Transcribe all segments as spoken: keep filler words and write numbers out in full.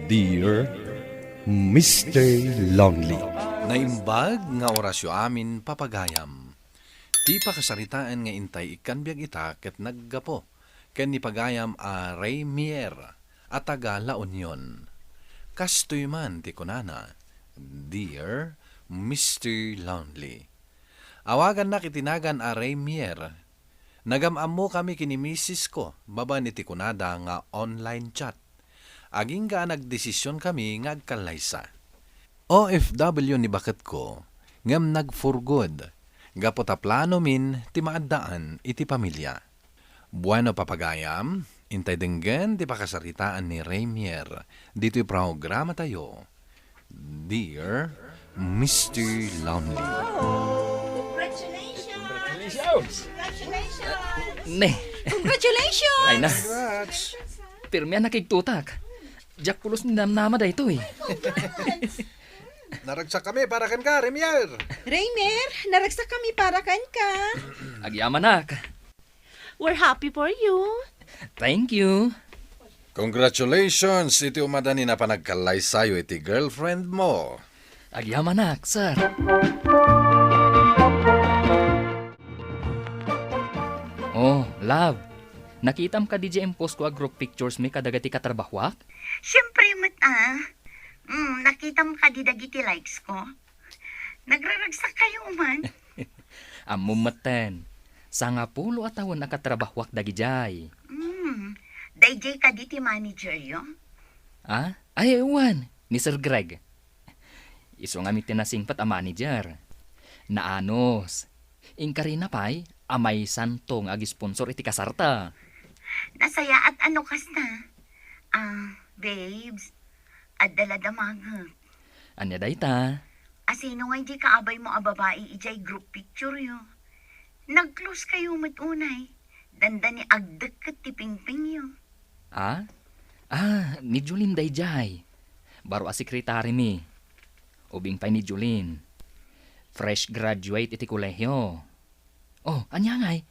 Dear Mister Lonely. Naimbag nga orasyo amin, papagayam. Ti pakasaritaan nga intay ikkan biag ita ket naggapu ken ni pagayam a Rey Mier a taga La Union. Kastoy man ti kunana, "Dear Mister Lonely." Awagannak iti nagan a Rey Mier. Nagam-ammokami ken ni misisko babaen iti kunada nga online chat. Agingga a nagdesisionkami nga agkallaysa. O F W ni baketko, ngem nag-for good, gapu ta planomin ti maaddaan iti pamilia. Bueno, papagayam, intay denggen ti pakasaritaan ni Rey Mier ditoy programatayo, Dear Mister Lonely. Congratulations! Congratulations! Ne. Congratulations! Ay na. Congrats! Pirmi a nakigtutak. Diak pulos ni namnama daytoy. Congrats! Naragsakkami para kenka, Rey Mier. Rey Mier, naragsakkami para kenka. Agyamanak. We're happy for you. Thank you. Congratulations iti umadani a panagkallaysayo iti girlfriend mo. Agyamanak, sir. Oh, love. Nakitam kadi diay impost ko a group pictures mi kadagiti katrabahuak? Siyempre met, ah. Mm, nakitam kadi dagiti likes ko? Nagraragsak kayo man. Ammom metten, sangapulo a tawen a katrabahuak dagidiay. Hmm, daydiay kadi ti manager yo? Ah? Ay, wen, ni Sir Greg. Isu ngamin ti nasingpet a manager. Naanus. Inkarina pay a maysanto nga agisponsor iti kasarta. Nasayaat a no kasta. Ah, babes, adda la damagek. Ania dayta? Asino ngay diay kaabaymo a babai idiay group picture yo? Nag-close kayo met unay. Dandani agdekket ti pingping yo. Ah? Ah, ni Jolene daydiay. Baro a sekretari mi. Ubing pay ni Jolene. Fresh graduate iti kolehio. Oh, ania ngay?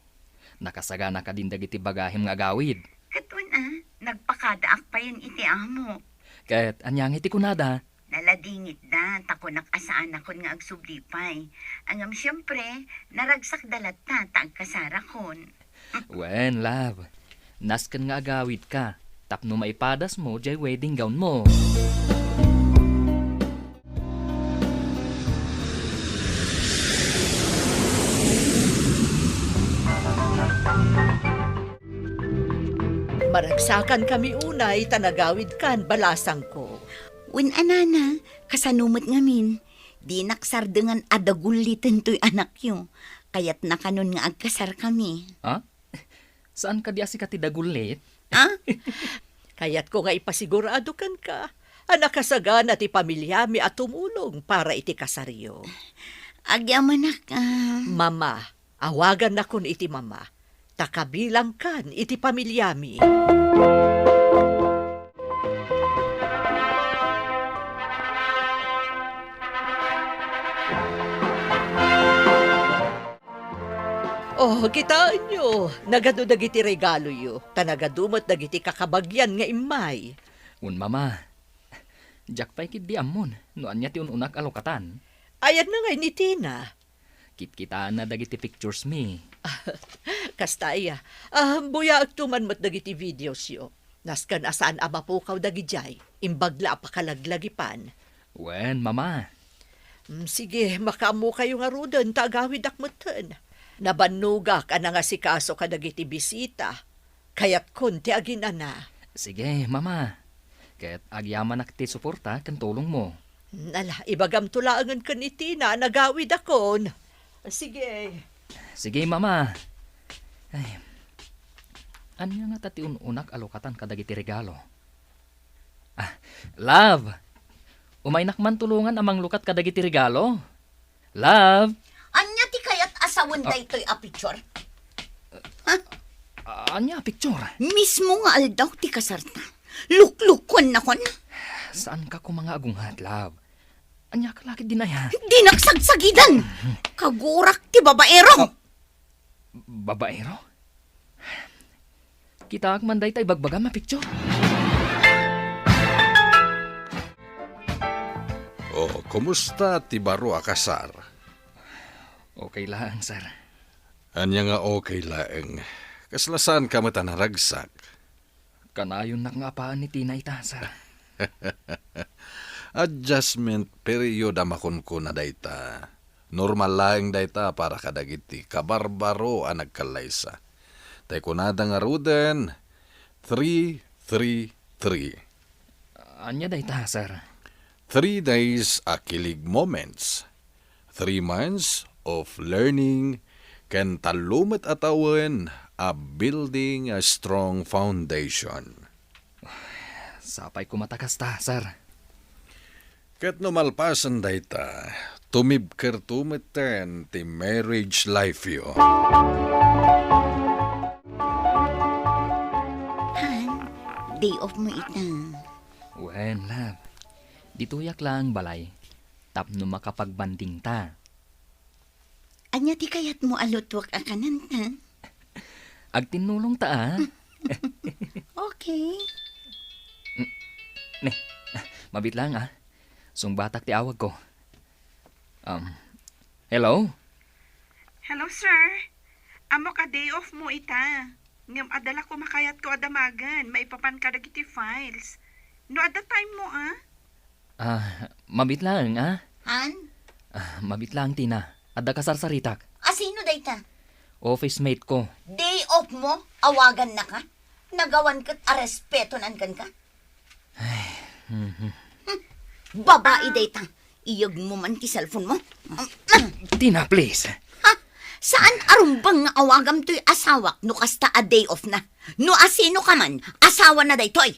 Nakasagana kadin dagiti bagahem nga agawid? Ket wen a, nagpakadaak payen iti amo. Ket ania ngay ti kunada? Naladingitda, ta kunak a saanakon nga agsubli pay. Ngem siempre, naragsakda latta ta agkasarakon. Wen, love. Nasken nga agawidka tapno maipadasmo diay wedding gownmo. Maragsakankami unay ta nagawidkan, balasangko. Wen a, nana, kasano met ngamin? Dinak sardengan a dagulliten toy anakyo. Kayatna kanon nga agkasarkami. Ha? Saan kadi a sika ti dagullit? Ah? Kayatko nga ipasigurado kenka a nakasagana ti pamiliami a tumulong para iti kasaryo. Agyamanak, ah. Mama, awagannakon iti mama, ta kabilangkan iti pamiliami. Oh, kitaenyo, nagadu dagiti regaloyo, ta nagadu met dagiti kakabagian nga immay. Wen, mama, diak pay ketdi ammon no ania ti un-unak a lukatan. Ayanna ngay ni Tina? Kitkitaenna dagiti pictures mi. Kasta aya. Ah, buyaekto man met dagiti videos yo. Nasken a saan a mapukaw dagidiay. Imbag la a pakalaglagipan. Wen, mama. Mm, sige, makaammokayo ngaruden ta agawidak metten. Nabannogak a nangasikaso kadagiti bisita. Kayatkon ti aginana. Sige, mama. Ket agyamanak ti suporta ken tulongmo. Mm, ala, ibagamto laengen ken ni Tina a nagawidakon. Sige. Sige, mama. Ay. Ania ngata ti un-unak a lukatan kadagiti regalo? Ah, love! Umaynak man tulongan a manglukat kadagiti regalo. Love! Ania ti kayat a sawen Ah. daytoy a picture? Ah, ania a picture? Mismo nga aldaw ti kasarta. Luklukuennakon. Saanka koma nga agunget, love. Ania ka lakit dinaya? Dinak sagsagiden! Kagurak ti babaero! Ah, babaero? Kitaak man dayta ibagbagam a picture. O, kumusta ti baro a kasar? Okay laeng, sir. Ania nga okay laeng? Kasla saanka met a naragsak? Kanayonnak nga apaen ni Tina ita, sir. Adjustment period a makunkuna dayta. Normal laeng dayta para kadagiti kabarbaro a nagkallaysa. Tay kunada ngaruden, three three three. Ania dayta, sir? Three days a kilig moments. Three months of learning ken tallo met a tawen a building a strong foundation. Sapay koma ta kasta, sir. Ket no malpasen dayta, tumibkerto metten ti marriage life yo. Han, day off mo ita. Wen, love. Ditoyak laeng balay tapno makapagbanding ta. Ania ti kayatmo a lutuak a kanan ta? Agtinnulong ta, a? Okay. Ne, mabit laeng, a. Sungbatak ti awagko. Um, hello? Hello, sir. Ammok a day off mo ita. Ngem adda la koma kayatko a damagen maipapan kadagiti files. No adda time mo, a? Ah, mabit laeng, a? Han? Ah, mabit laeng, Tina. Adda kasarsaritak. A sino dayta? Office mate ko. Day off mo? Awagannaka? Nagawan ket a respeto nan kenka? Ay, mhm. Babai dayta. Iyegmo man ti cellphone mo. Tina, please. Ha? Saan a rumbeng nga awagam toy asawak no kasta a day off na? No asino ka man, asawa na daytoy.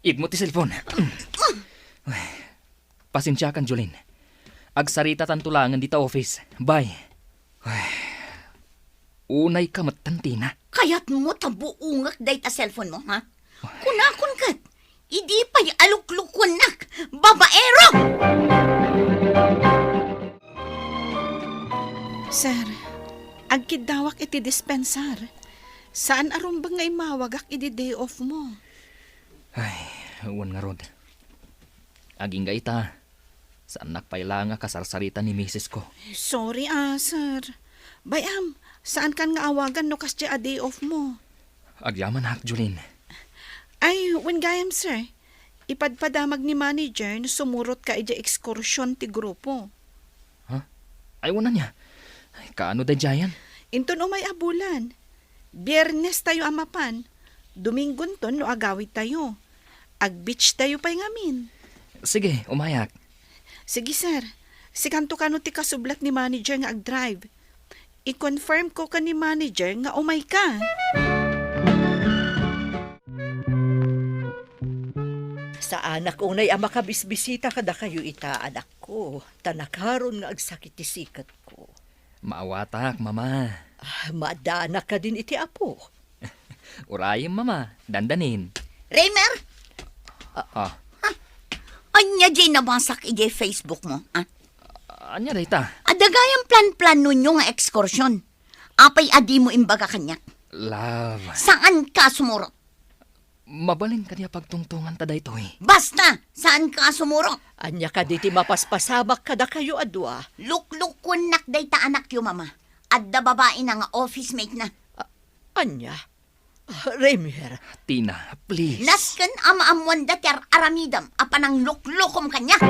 Igmo ti cellphone. Pasensiakan, Jolene. Agsaritatanto laengen dita office. Bye. Ay, unay ka met, Tina. Kayatmo ta buongek dayta cellphone mo, ha? Kunakon ket, idi pay a luklukuennak, babaero! Sir, agkiddawak iti dispensar. Saan a rumbeng nga immawagak idi day off mo. Ay, wen ngarud. Agingga ita. Saannak pay la nga kasarsarita ni misis ko. Sorry, a, sir. Bay-am, saankan nga awagan no kasdiay a day off mo. Agyamanak, Jolene. Ay, wen gayam, sir. Ipadpadamag ni manager no sumurot ka idiay ekskursion ti grupo. Ha? Ay, wen ania? Ay, kaano daydiayen? Inton umay a bulan. Biernes tayo a mapan. Domingonton no agawid tayo. Ag-beach tayo pay ngamin. Sige, umayak. Sige, sir. Sikanto kano ti kasublat ni manager nga ag-drive. I-confirm ko ken ni manager nga umay ka. Saanak unay a makabisbisita kadakayo ita, anakko, ta nakaron nga agsakit ti siketko. Maawatak, Mama. Ah, maaddanak kadin iti Apo. Urayem, Mama. Dandanin. Reimer? Ah, ah. Ania diay nabasak idiay Facebook mo, ah? Ania dayta? Adda gayam plan-planonyo nga ekskursion. Apay a dimo imbaga kaniak? Love. Saanka a sumurot? Mabalin kadi a pagtungtonganta daytoy? Basta! Saanka a sumurot? Ania kadi ti mapaspasamak kadakayo a dua? Luklukuennak dayta anakyo, Mama. Adda babaina nga office mate na. A-, ania? Ah, Reimer. Tina, please. Nasken a maammoanda ti ar-aramidem a panangluklukom kaniak.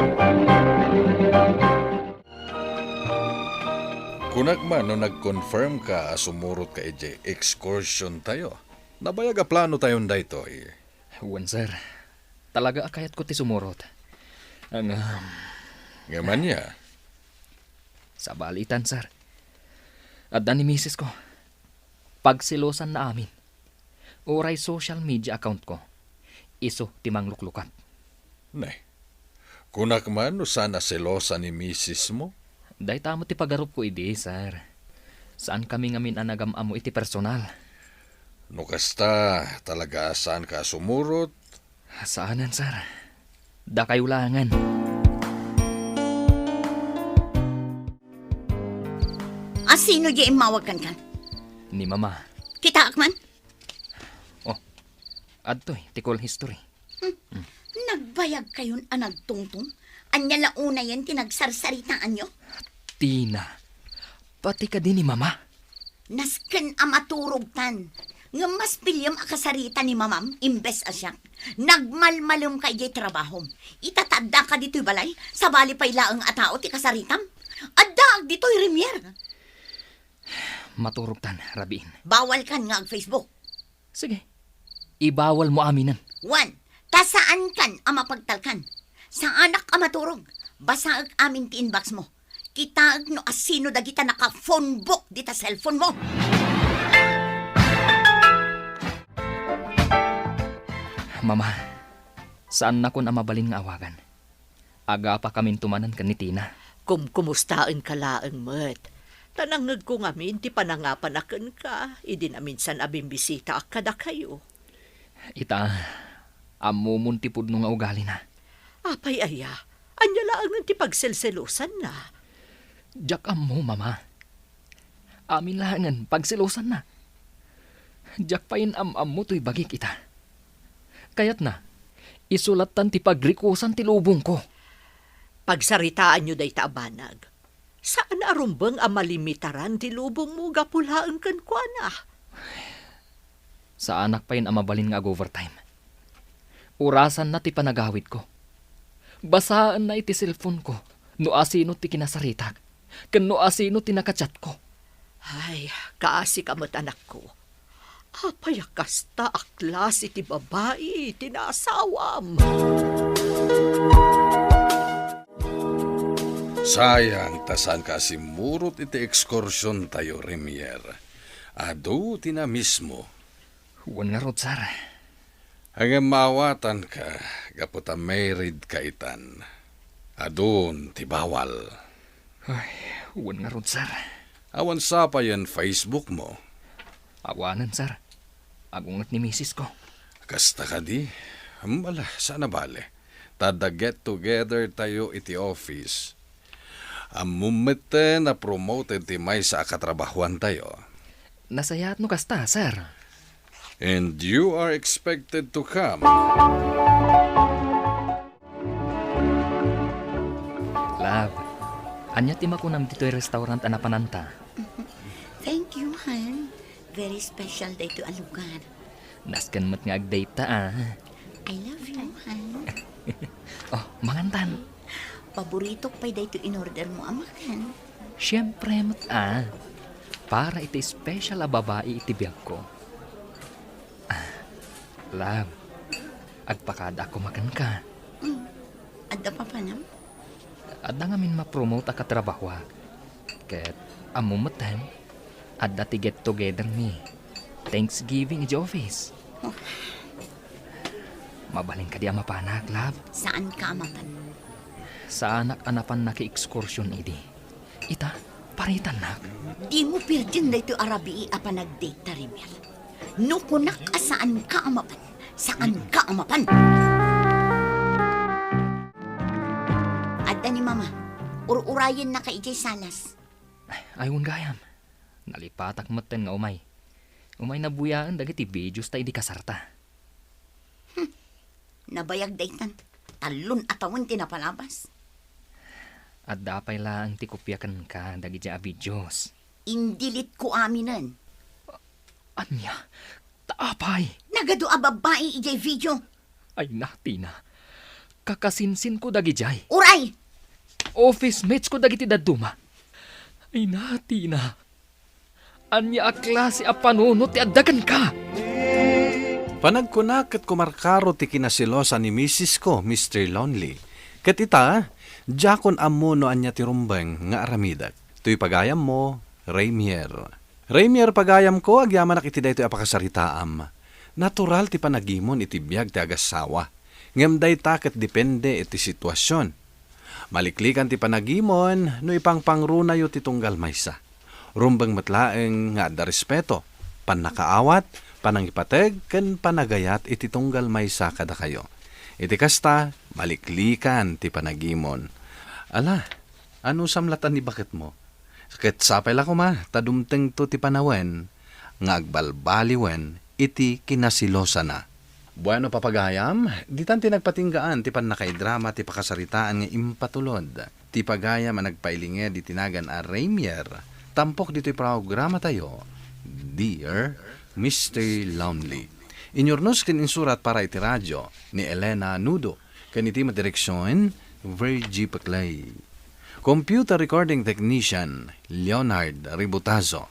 Kunak man no nag-confirm ka a sumurot ka idiay excursion tayo. Nabayag a plano tayon daytoy. Wen, sir. Talaga a kayatko ti sumurot. Ang, um, Ngem ania? Sabalitan, sir. Adda ni misis ko. Pagselosanna amin. Uray social media account ko. Isu ti mangluklukat. Ne. Kunak man no saan a selosa ni misis mo? Dayta met ti pagarupko idi, sir. Saan kami ngamin a nagam-ammo iti personal. No kasta, talaga a saanka a sumurot? Saanen, sir. Dakayo laengen. A sino diay immawag kenka? Ni Mama. Kitaak man? Oh, adtoy ti call history. Hmm. Nagbayag kayon a nagtungtong? Ania la unayen ti nagsarsaritaanyo? Tina, pati kadi ni Mama? Nasken a maturogtan. Ngem mas piliem a kasarita ni Mamam imbes a siak. Nagmalmalemka idiay trabahom. Ita ta addaka ditoy balay, sabali pay laeng a tao ti kasaritam. Addaak ditoy, Remier. Maturogtan, rabiin. Bawalkan nga ag-Facebook. Sige. Ibawalmo aminen. Juan, ta saankan a mapagtalkan. Saanak a maturog. Basaek amin ti inbox mo. Kitaek no asino dagita naka-phone book dita cellphone mo. Mama, saannakon a mabalin nga awagan. Agapakaminto manen ken ni Tina. Kumkumustaenka laeng met. Ta nangngegko ngamin ti panangapana kenka, idi naminsan a bimbisitaak kadakayo. Ita, ammomon ti pudno nga ugalina. Apay aya? Ania laengen ti pagselselosanna? Diak ammo, Mama. Amin laengen pagselosanna. Diak pay am-ammo toy bagik ita. Kayatna, isu lattan ti pagrikusan ti lubongko. Pagsaritaanyo dayta a banag. Saan a rumbeng a malimitaran ti lubongmo gapu laeng kenkuana. Saanak pay a mabalin nga ag-overtime. Orasanna ti panagawidko. Basaenna iti cellphone-ko no asino ti kinasaritak, ken no asino ti nakachatko. Ay, kaasika met, anakko. Apay a kasta a klase ti babai ti naasawam? Sayang ta saanka a simmurot iti ekskursiontayo, Remier. Adu ti na-miss mo. Wen ngarud, sir. Ngem maawatanka gapu ta married ka itan. Adun ti bawal. Ay, wen ngarud, sir. Awan sapayen Facebook mo? Awanen, sir. Agunget ni misis ko. Kasta kadi? Hmm, ala, saan a bale. Ta adda get together tayo iti office. Ammom metten a promoted ti maysa a katrabahuantayo. Nasayaat no kasta, sir. And you are expected to come. Love, ania ti makunam ditoy restaurant a napananta? Thank you, hon. Very special daytoy a lugar. Nasken met nga ag-date ta, ah. I love you, hon. Oh, mangantan. Paboritok pay daytoy in-order mo a makan. Siempre met, ah. Para iti special a babai iti biagko. Ah, love, agpakaada koma kenka. Mm. Adda papanam? Adda ngamin ma-promote a katrabahuak. Ket ammom metten, adda ti get together mi Thanksgiving iti office. Oh. Mabalin kadi a mapanak, love? Saanka a mapan? Saanak a napan naki-ekskursion idi. Ita, paritannak. Dimo pirdien daytoy a rabii a panag-date ta, Remier. No kunak a saanka a mapan, saanka a mapan. Adda ni Mama, ur-urayennaka idiay salas. Ay, wen gayam. Nalipatak metten nga umay. Umay nabuyaen dagiti videos ta idi kasarta. Hmm. Nabayag daytan. Tallon a tawen ti napalabas. Adda pay laeng ti kopia kenka dagiti a videos. Indelete ko aminen. Ania? Ta apay? Nagadu a babbai idiay video. Ay na, Tina. Kakasinsinko dagidiay. Uray! Office mates ko dagiti dadduma. Ay na, Tina. Ania a klase a panunot ti adda kenka? Panagkuna ket kumarkaro ti kinaselosan ni misis ko, Mister Lonely. Ket ita, diakon ammo no ania ti rumbeng nga aramidek. Toy pagayammo, Raymier. Raymier, pagayamko, agyamanak iti daytoy a pakasaritaam. Natural ti panagimon iti biag ti agassawa. Ngem dayta ket depende iti situasion. Maliklikan ti panagimon no ipangpangrunayo ti tunggal maysa. Rumbeng met laeng nga adda respeto, pannakaawat, panangipateg, ken panagayat iti tunggal maysa kadakayo. Iti kasta, maliklikan ti panagimon. Ala, anusam latan ni baketmo? Ket sapay la koma ta dumtengto ti panawen nga agbalbaliwen iti kinaselosana. Bueno, papagayam, ditan ti nagpatinggaan ti pannakaidrama ti pakasaritaan nga impatulod ti pagayam a nagpailinged iti nagan a Ramier, tampok ditoy programatayo, Dear Mister Lonely. Inyurnos ken insurat para iti radio ni Elena Nudo, ken iti madireksion, Virgie Paclay. Computer recording technician, Leonard Ributazo.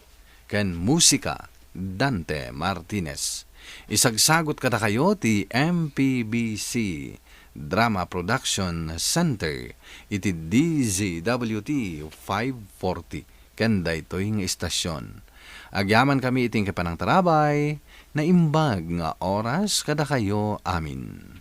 Ken musika, Dante Martinez. Isagsagot kadakayo ti M P B C Drama Production Center iti D Z W T five forty ken daytoy nga istasyon. Agyamankami iti panangtarabay, naimbag nga oras kadakayo amin.